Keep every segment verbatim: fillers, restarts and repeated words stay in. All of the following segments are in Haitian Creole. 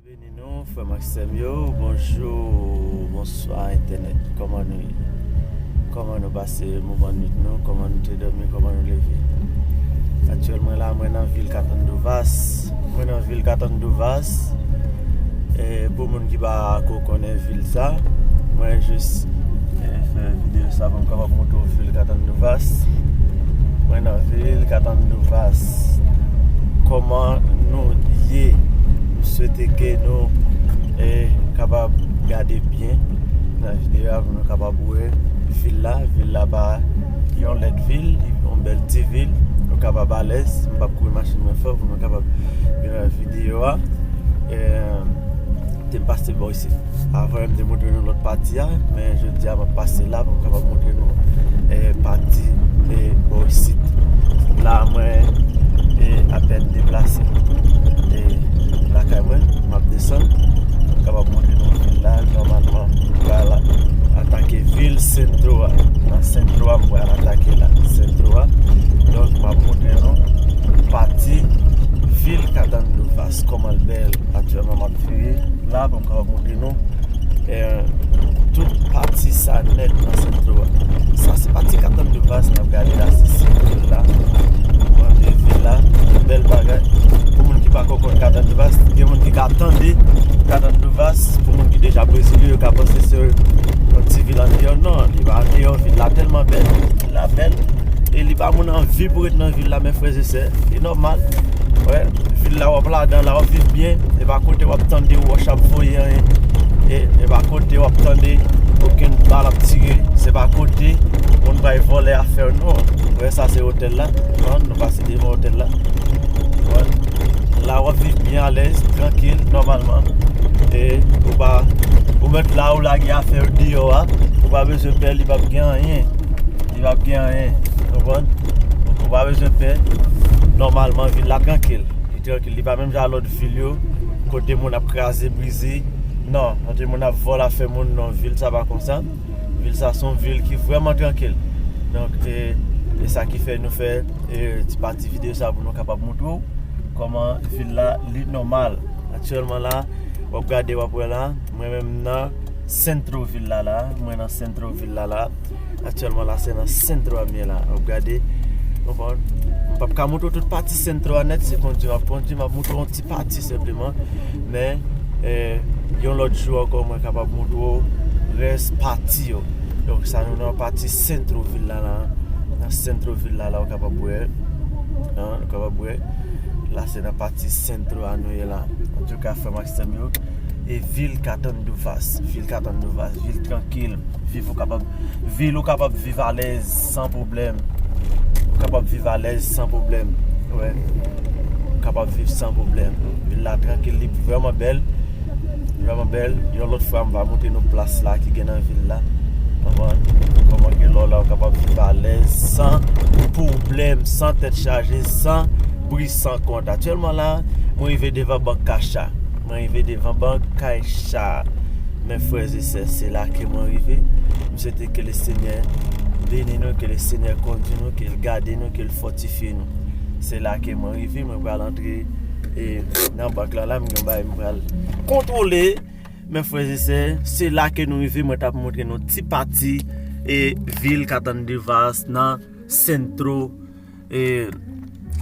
Beni nou, frè m ak sè m yo, bonjou, bonswa entènèt. Kòman nou ye? Kòman nou pase moman nwit nou? Kòman nou te dòmi? Kòman nou leve? Aktyèlman la, mwen nan vil Katanduvas. Mwen nan vil Katanduvas. E pou moun ki pa ko konnen vil sa, mwen jis, e, fè videyo sa pou m kapab montre w vil Katanduvas. Mwen nan vil Katanduvas. Kòman nou ye? M swete ke nou, e, kapab gade byen nan videyo a pou nou kapab wè vil la. Vil la pa yon lèd vil, yon bèl ti vil. Nou kapab alèz. M p ap kouri machin mwen fò pou nou kapab vin wè videyo a. E, te m pase bò isit. Avan, m te montre nou lòt pati a, men jodi a, m ap pase la pou m kapab montre nou, e, pati, e, bò isit. La, mwen, e, apèn deplase. E, lakay mwen, m ap desann. M kapab montre nou vil la, nòmalman. M pral atake vil Sentro a. Nan Sentro a, m pral atake la. Sentro a. Donk, m ap montre nou pati vil Katanduvas, kòman l bèl. Aktyèlman, m ap vire la pou m kapab montre nou, e, tout pati sa nèt nan Sentro a. Sa se pati Katanduvas n ap gade la, se Sentro la. Mwen leve la, bèl bagay. Pou moun ki pa ko konn Katanduvas, gen moun ki ka tande Katanduvas, pou moun ki deja Brezil yo, yo ka panse se yon ti vil andeyò. Non, li pa andeyò, vil la tèlman bèl, vil la bèl. E li ba moun anvi pou ret nan vil la, men frè e sè, e nòmal. Wè, vil la w ap ladan la, w ap viv byen. E pa kote w ap tande wòch ap voye anyen. E, e pa kote w ap tande okenn bal ap tire. Se pa kote moun bay vòlè afè w, non. Wè, sa se otèl la. Non, nou pase devan otèl la. Wè. La w ap viv byen alèz, trankil, nòmalman. E ou pa, ou mèt la, ou lage afè w deyò a. Ou pa bezwen pè, li p ap gen anyen. Li p ap gen anyen. Konprann? Ou pa bezwen pè. Nòmalman, vil la trankil. Li trankil. Li pa menm jan lòt vil yo, kote moun ap kraze, brize. Non, kote moun ap vòlè afè moun, non. Vil sa pa konsa. Vil sa se yon vil ki vrèman trankil. Donk, e, e sa ki fè nou fè, e, ti pati videyo sa pou nou kapab montre w kòman vil la li nòmal. Aktyèlman la, w ap gade, w ap wè la, mwen menm nan sentro vil la la, mwen nan sentro vil la la. Aktyèlman la, se nan sentro a m ye la. W ap gade, konprann? M p ap ka montre w tout pati sentro a nèt, se kondui m ap kondui, m ap montre w yon ti pati senpleman. Men, e, yon lòt jou ankò, mwen kapab montre w rès pati yo. Donk, sa nou nan pati sentro vil la la. Nan sentro vil la la, w kapab wè. An, w kapab wè. La, se nan pati sentro a nou ye la. Antouka, frè m ak sè m yo, e vil Katanduvas, vil Katanduvas, vil trankil, viv ou kapab, vil ou kapab viv alèz san pwoblèm. Ou kapab viv alèz san pwoblèm. Wè. Ou kapab viv san pwoblèm. Vil la trankil, li vrèman bèl. Vrèman bèl. Yon lòt fwa, m va montre nou plas la ki gen nan vil la. Kòman, kòman gen lò la, ou kapab viv alèz, san pwoblèm, san tèt chaje, san bri, san kont. Aktyèlman la, mwen rive devan bank Caixa. Mwen rive devan bank Caixa. Men frè e sè, se la ke mwen rive. M swete ke Lesenyè beni nou, ke Lesenyè kondui nou, ke l gade nou, ke l fòtifye nou. Se la ke mwen rive, mwen pral antre, e, nan bank la, la, m gen bagay m pral kontwole. Men frè e sè, se la ke nou rive, mwen t ap montre nou ti pati, e, vil Katanduvas nan sentro, e,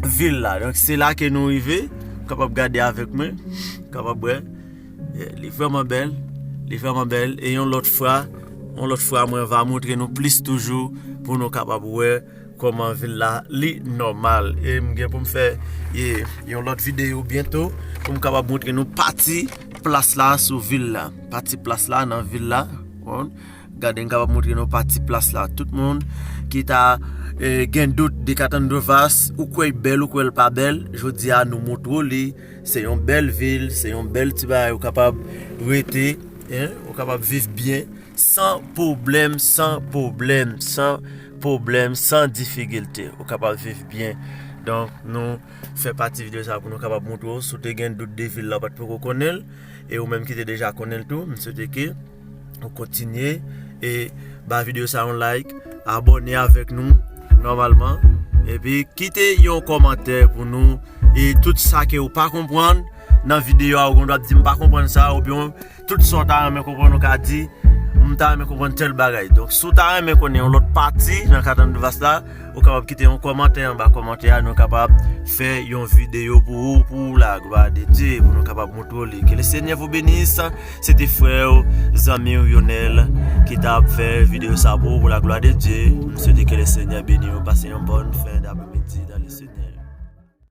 vil la. Donk, se la ke nou rive, kapab gade avèk mwen, kapab wè. E, li vrèman bèl, li vrèman bèl. E yon lòt fwa, yon lòt fwa, mwen va montre nou plis toujou pou nou kapab wè kòman vil la li nòmal. E m gen pou m fè, e, yon lòt videyo byento pou m kapab montre nou pati plas la sou vil la. Pati plas la nan vil la. Bon, gade, m kapab montre nou pati plas la. Tout moun ki ta, e, gen dout de Katanduvas, ou kwè l bèl, ou kwè l pa bèl, jodi a nou montre w li. Se yon bèl vil, se yon bèl ti bagay ou kapab rete, en, ou kapab viv byen, san pwoblèm, san pwoblèm, san pwoblèm, san difikilte. Ou kapab viv byen. Donk, nou fè pati videyo sa pou nou kapab montre w. Si w te gen dout de vil la, w pa t poko konnen l, e ou menm ki te deja konnen l tou, m swete ke ou kontinye e ba videyo sa yon like, abòne avèk nou nòmalman, epi kite yon kòmantè pou nou, e tout sa ke ou pa konprann, nan videyo a, ou gen dwa ap di m pa konprann sa, oubyen tout sa w ta renmen konprann, ou ka di m ta renmen konprann tèl bagay. Donk, si w ta renmen konnen yon lòt pati nan Katan Dovas la, ou kapab kite yon kòmantè anba kòmantè a, nou kapab fè yon videyo pou ou, pou la glwa de Dye, pou nou kapab montre w li. Que le Seigneur vous bénisse. Se te frè w, zanmi w Yonel ki t ap fè videyo sa pou ou, pou la glwa de Dye. M swete que le Seigneur béni w. Pase yon bòn fen d'après-midi dans le Seigneur.